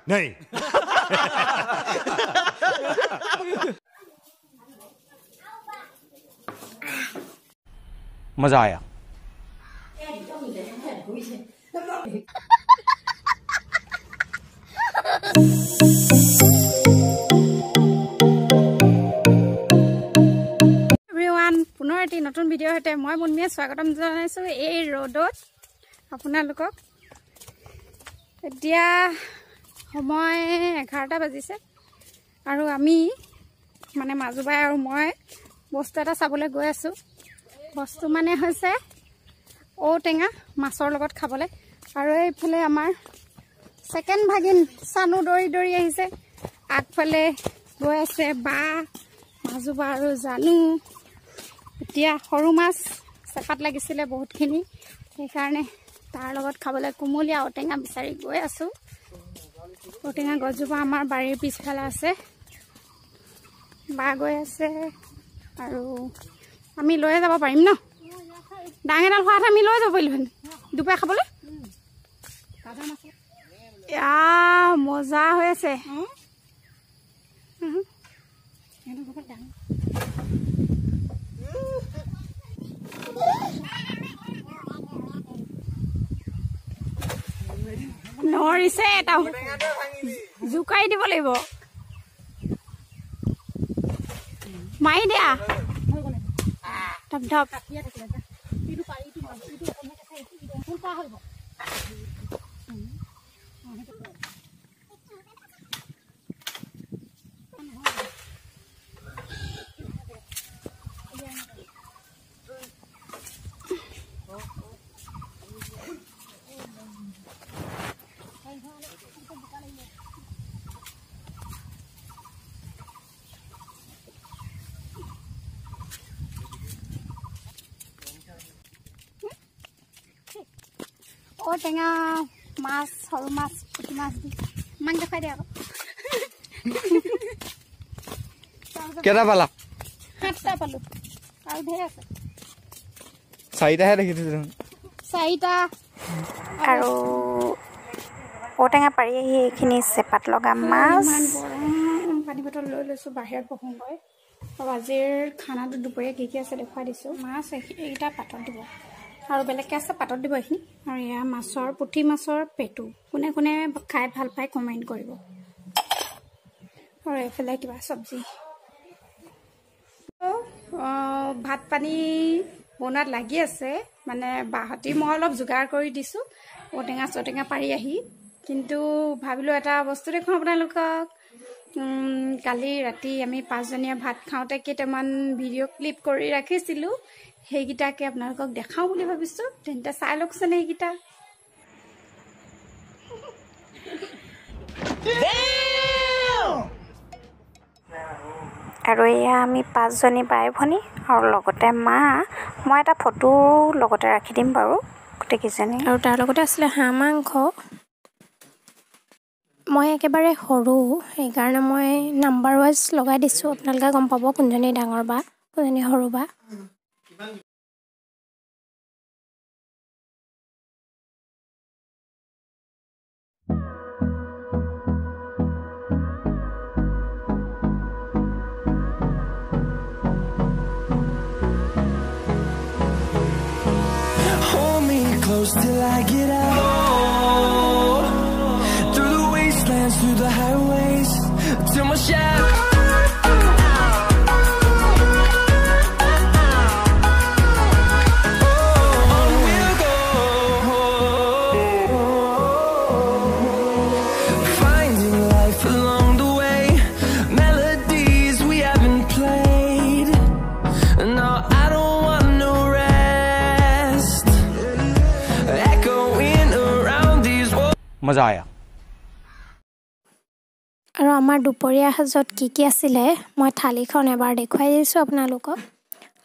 नहीं। मजा आया। এভৰিৱান, পুনৰ এটি নতুন ভিডিঅ'ৰ সৈতে মই মুনমিয়ে স্বাগতম জনাইছোঁ এই ৰ'দত আপোনালোকক। এতিয়া সময় 11টা বাজিছে আৰু আমি মানে মাজুবাই আৰু মই বস্তু এটা চাবলৈ গৈ আছোঁ। বস্তু মানে হৈছে ঔটেঙা মাছৰ লগত খাবলৈ। আৰু এইফালে আমাৰ ছেকেণ্ড ভাগিন চানু দৌৰি দৌৰি আহিছে, আগফালে গৈ আছে বা, মাজুবা আৰু জানু। এতিয়া সৰু মাছ চেপাত লাগিছিলে বহুতখিনি, সেইকাৰণে তাৰ লগত খাবলৈ কুমলীয়া ঔটেঙা বিচাৰি গৈ আছোঁ। ঔটেঙা গছজোপা আমাৰ বাৰীৰ পিছফালে আছে। বা গৈ আছে আৰু আমি লৈয়ে যাব পাৰিম ন? ডাঙ এডাল হোৱাত আমি লৈ যাব পাৰিলোহেঁতেন দুপৰীয়া খাবলৈ। মজা হৈ আছে। নৰিছে, এটা জোকাৰি দিব লাগিব। মাৰি দিয়া ধপ ধপ। ঔটেঙা মাছ, সৰু মাছ, পুঠি মাছ দি মাক দেখুৱাই দিয়া আকৌ। কেইটা পালা? 7টা পালো, আৰু ঢেৰ আছে। 4টাহে দেখিছো দেখোন। 4টা। আৰু ঔটেঙা পাৰি আহি এইখিনি চেপাত লগা মাছ। ইমান গৰম, পানী বটল লৈ লৈছোঁ, বাহিৰত বহোঁগৈ। আৰু আজিৰ খানাটো দুপৰীয়া কি কি আছে দেখুৱাই দিছোঁ। মাছ এইকেইটা পাতত দিব আৰু বেলেগকৈ আছে পাতত দিব এইখিনি। আৰু এয়া মাছৰ, পুঠি মাছৰ পেটু। কোনে কোনে খাই ভাল পায় কমেণ্ট কৰিব। আৰু এইফালে কিবা চব্জি। ভাত পানী বনোৱাত লাগি আছে, মানে বাহঁতি মই অলপ যোগাৰ কৰি দিছোঁ ঔটেঙা চৌটেঙা পাৰি আহি। কিন্তু ভাবিলোঁ এটা বস্তু দেখোঁ আপোনালোকক। কালি ৰাতি আমি 5জনীয়ে ভাত খাওঁতে কেইটামান ভিডিঅ' ক্লিপ কৰি ৰাখিছিলোঁ, সেইকেইটাকে আপোনালোকক দেখাওঁ বুলি ভাবিছোঁ। তেন্তে চাই লওকচোন এইকেইটা। আৰু এয়া আমি 5জনী বাই ভনী আৰু লগতে মা। মই এটা ফটো লগতে ৰাখি দিম বাৰু গোটেইকেইজনী। আৰু তাৰ লগতে আছিলে হাঁহ মাংস। মই একেবাৰে সৰু, সেইকাৰণে মই নাম্বাৰ ৱাইজ লগাই দিছোঁ, আপোনালোকে গম পাব কোনজনী ডাঙৰ বা কোনজনী সৰু বা। Hold me close till I get out. Through the wastelands, through the highways, till my shadow. On we'll go. Finding life along the way, melodies we haven't played. No, I don't want no rest. Echoing around these walls. मजा आया। আৰু আমাৰ দুপৰীয়া সাজত কি কি আছিলে মই থালিখন এবাৰ দেখুৱাই দিছোঁ আপোনালোকক।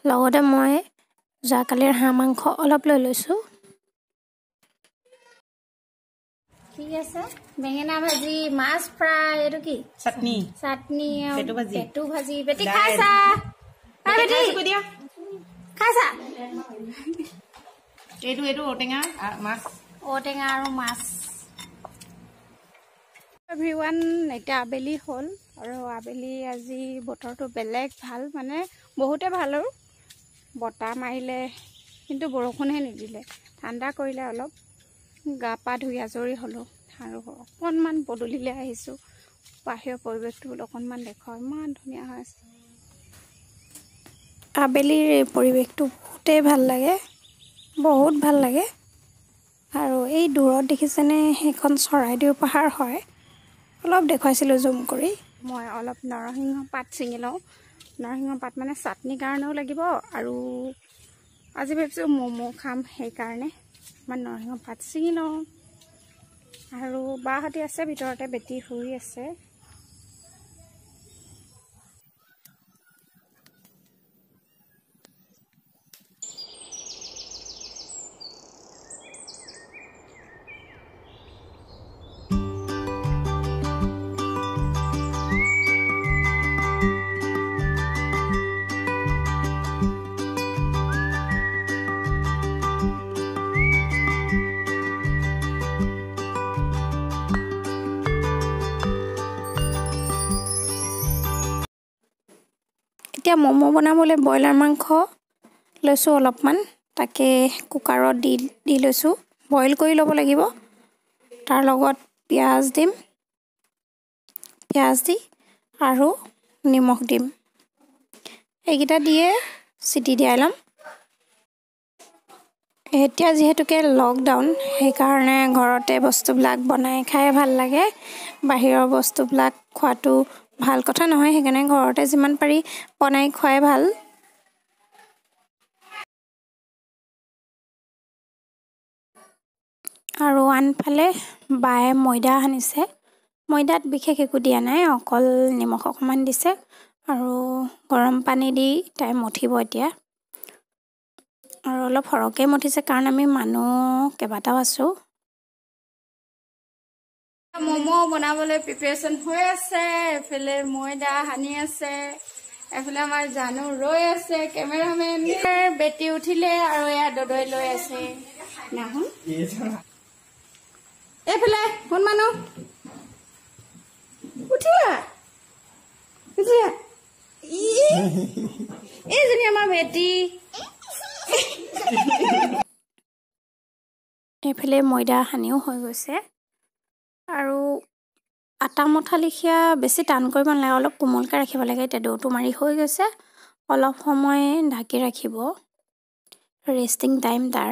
লগতে মই যোৱাকালিৰ হাঁহ মাংস অলপ লৈ লৈছোঁ। ঠিক আছে, বেঙেনা ভাজি, মাছ ফ্ৰাই, এইটো কি চাটনি, চাটনি, পেটু ভাজি, পেটু ভাজি। বেটি খাইছা? বেটি খাইছা? এইটো এইটো ঔটেঙা মাছ, ঔটেঙা আৰু মাছ। এভৰিৱান, এতিয়া আবেলি হ'ল আৰু আবেলি আজি বতৰটো বেলেগ ভাল, মানে বহুতে ভাল আৰু বতাহ মাৰিলে, কিন্তু বৰষুণহে নিদিলে, ঠাণ্ডা কৰিলে অলপ। গা পা ধুই আজৰি হ'লোঁ আৰু অকণমান পদূলিলৈ আহিছোঁ। বাহিৰৰ পৰিৱেশটো বোলো অকণমান দেখুৱাওঁ, ইমান ধুনীয়া হৈ আছে। আবেলিৰ এই পৰিৱেশটো বহুতেই ভাল লাগে, বহুত ভাল লাগে। আৰু এই দূৰত দেখিছেনে সেইখন চৰাইদেউ পাহাৰ হয়, অলপ দেখুৱাইছিলোঁ জুম কৰি। মই অলপ নৰসিংহ পাত ছিঙি লওঁ। নৰসিংহ পাত মানে চাটনিৰ কাৰণেও লাগিব আৰু আজি ভাবিছোঁ ম'ম' খাম, সেইকাৰণে মই নৰসিংহ পাত ছিঙি লওঁ। আৰু বাহঁতি আছে ভিতৰতে, বেটি শুই আছে। এতিয়া ম'ম' বনাবলৈ ব্ৰইলাৰ মাংস লৈছোঁ অলপমান, তাকে কুকাৰত দি দি লৈছোঁ, বইল কৰি ল'ব লাগিব। তাৰ লগত পিঁয়াজ দিম, পিঁয়াজ দি আৰু নিমখ দিম, এইকেইটা দিয়ে চিটি দিয়াই ল'ম। এতিয়া যিহেতুকে লকডাউন, সেইকাৰণে ঘৰতে বস্তুবিলাক বনাই খাই ভাল লাগে। বাহিৰৰ বস্তুবিলাক খোৱাটো ভাল কথা নহয়, সেইকাৰণে ঘৰতে যিমান পাৰি বনাই খোৱাই ভাল। আৰু আনফালে বায়ে ময়দা সানিছে। ময়দাত বিশেষ একো দিয়া নাই, অকল নিমখ অকণমান দিছে আৰু গৰম পানী দি তাই মঠিব এতিয়া। আৰু অলপ সৰহকৈ মঠিছে কাৰণ আমি মানুহ কেইবাটাও আছোঁ। ম'ম' বনাবলৈ প্ৰিপেৰেশ্যন হৈ আছে, এফালে ময়দা সানি আছে, এফালে আমাৰ জানু ৰৈ আছে, কেমেৰামেন বেটি উঠিলে আৰু এয়া দদৈ লৈ আছে। নাহোন এইফালে শুন মানুহ উঠিলা উঠিলা, এইজনী আমাৰ বেটি। এইফালে ময়দা সানিও হৈ গৈছে। আৰু আটা মঠা লেখীয়া বেছি টান কৰিব নালাগে, অলপ কোমলকৈ ৰাখিব লাগে। এতিয়া দৌটো মাৰি হৈ গৈছে, অলপ সময় ঢাকি ৰাখিব, ৰেষ্টিং টাইম তাৰ।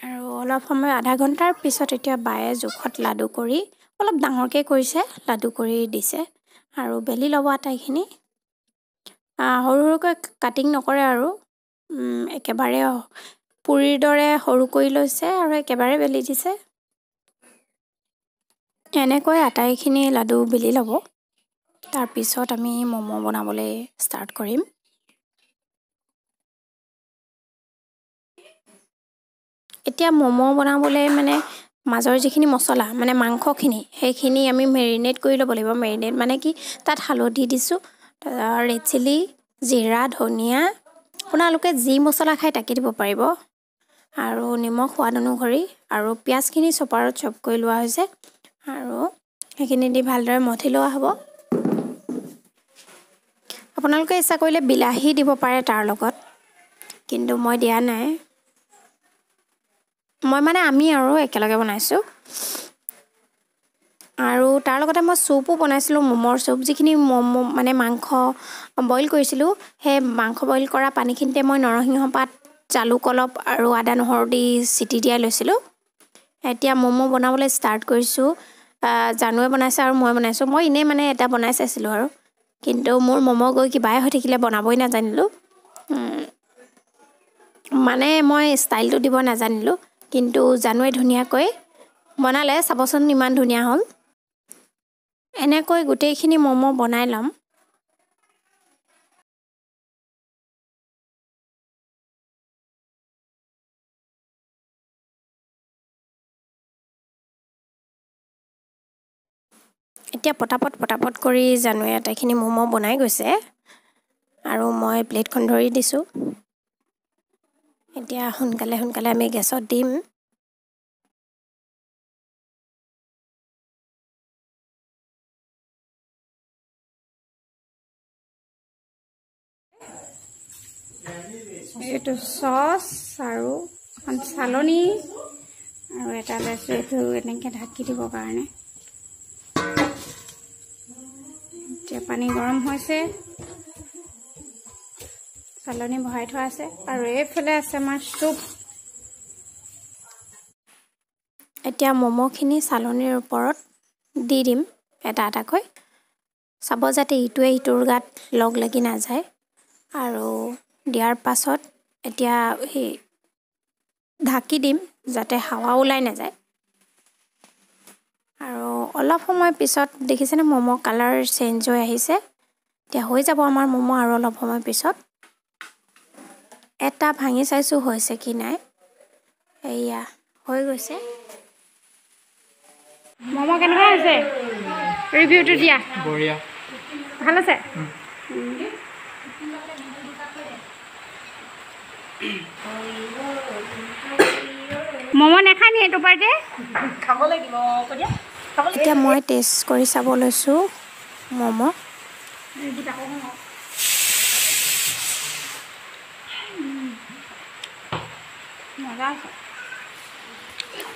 আৰু অলপ সময় আধা ঘণ্টাৰ পিছত এতিয়া বায়ে জোখত লাডু কৰি অলপ ডাঙৰকৈ কৰিছে, লাডু কৰি দিছে আৰু বেলি ল'ব আটাইখিনি। সৰু সৰুকৈ কাটিং নকৰে আৰু একেবাৰে পুৰিৰ দৰে সৰু কৰি লৈছে আৰু একেবাৰে বেলি দিছে। এনেকৈ আটাইখিনি লাডু বেলি ল'ব। তাৰপিছত আমি ম'ম' বনাবলৈ ষ্টাৰ্ট কৰিম। এতিয়া ম'ম' বনাবলৈ মানে মাজৰ যিখিনি মছলা মানে মাংসখিনি, সেইখিনি আমি মেৰিনেট কৰি ল'ব লাগিব। মেৰিনেট মানে কি, তাত হালধি দিছোঁ, ৰেড চিলি, জিৰা, ধনিয়া, আপোনালোকে যি মছলা খায় তাকে দিব পাৰিব, আৰু নিমখ সোৱাদ অনুসৰি, আৰু পিঁয়াজখিনি চপাৰত চপ কৰি লোৱা হৈছে আৰু সেইখিনি দি ভালদৰে মঠি লোৱা হ'ব। আপোনালোকে ইচ্ছা কৰিলে বিলাহী দিব পাৰে তাৰ লগত, কিন্তু মই দিয়া নাই। মই মানে আমি আৰু একেলগে বনাইছোঁ। আৰু তাৰ লগতে মই চুপো বনাইছিলোঁ, ম'মৰ চুপ। যিখিনি ম'ম' মানে মাংস বইল কৰিছিলোঁ, সেই মাংস বইল কৰা পানীখিনিতে মই নৰসিংহ পাত, জালুক অলপ আৰু আদা নহৰু দি চিটি দিয়াই লৈছিলোঁ। এতিয়া ম'ম' বনাবলৈ ষ্টাৰ্ট কৰিছোঁ। জানুৱে বনাইছে আৰু মই বনাইছোঁ। মই এনেই মানে এটা বনাই চাইছিলোঁ আৰু, কিন্তু মোৰ ম'ম' গৈ কিবাই হৈ থাকিলে, বনাবই নাজানিলোঁ। মানে মই ষ্টাইলটো দিব নাজানিলোঁ, কিন্তু জানুৱে ধুনীয়াকৈ বনালে, চাবচোন ইমান ধুনীয়া হ'ল। এনেকৈ গোটেইখিনি ম'ম' বনাই ল'ম। এতিয়া পটাপট পটাপট কৰি জানুৱে আটাইখিনি ম'ম' বনাই গৈছে আৰু মই প্লেটখন ধৰি দিছোঁ। এতিয়া সোনকালে সোনকালে আমি গেছত দিম। এইটো চচ আৰু এখন চালনী আৰু এটা লৈছোঁ এইটো এনেকৈ ঢাকি দিবৰ কাৰণে। এতিয়া পানী গৰম হৈছে, চালনী বহাই থোৱা আছে। আৰু এইফালে আছে আমাৰ চুপ। এতিয়া ম'ম'খিনি চালনীৰ ওপৰত দি দিম এটা এটাকৈ, চাব যাতে ইটোৱে ইটোৰ গাত লগ লাগি নাযায়। আৰু দিয়াৰ পাছত এতিয়া সেই ঢাকি দিম যাতে হাৱা ওলাই নাযায়। আৰু অলপ সময় পিছত দেখিছেনে ম'ম' কালাৰ চেঞ্জ হৈ আহিছে। এতিয়া হৈ যাব আমাৰ ম'ম' আৰু অলপ সময় পিছত। এটা ভাঙি চাইছোঁ হৈছে কি নাই, এয়া হৈ গৈছে। ম'ম' কেনেকুৱা হৈছে ৰিভিউটো দিয়া? বঢ়িয়া, ভাল আছে। ম'ম' নাখায় নি এইটো পাৰ্টি? এতিয়া মই টেষ্ট কৰি চাব লৈছোঁ ম'ম'।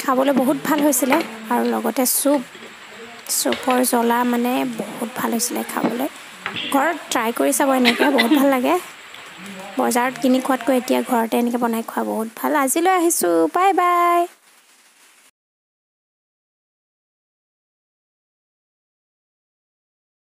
খাবলৈ বহুত ভাল হৈছিলে আৰু লগতে চুপৰ জ্বলা মানে বহুত ভাল হৈছিলে খাবলৈ। ঘৰত ট্ৰাই কৰি চাব এনেকৈ, বহুত ভাল লাগে। বজাৰত কিনি খোৱাতকৈ এতিয়া ঘৰতে এনেকৈ বনাই খোৱা বহুত ভাল। আজিলৈ আহিছোঁ, বাই বাই।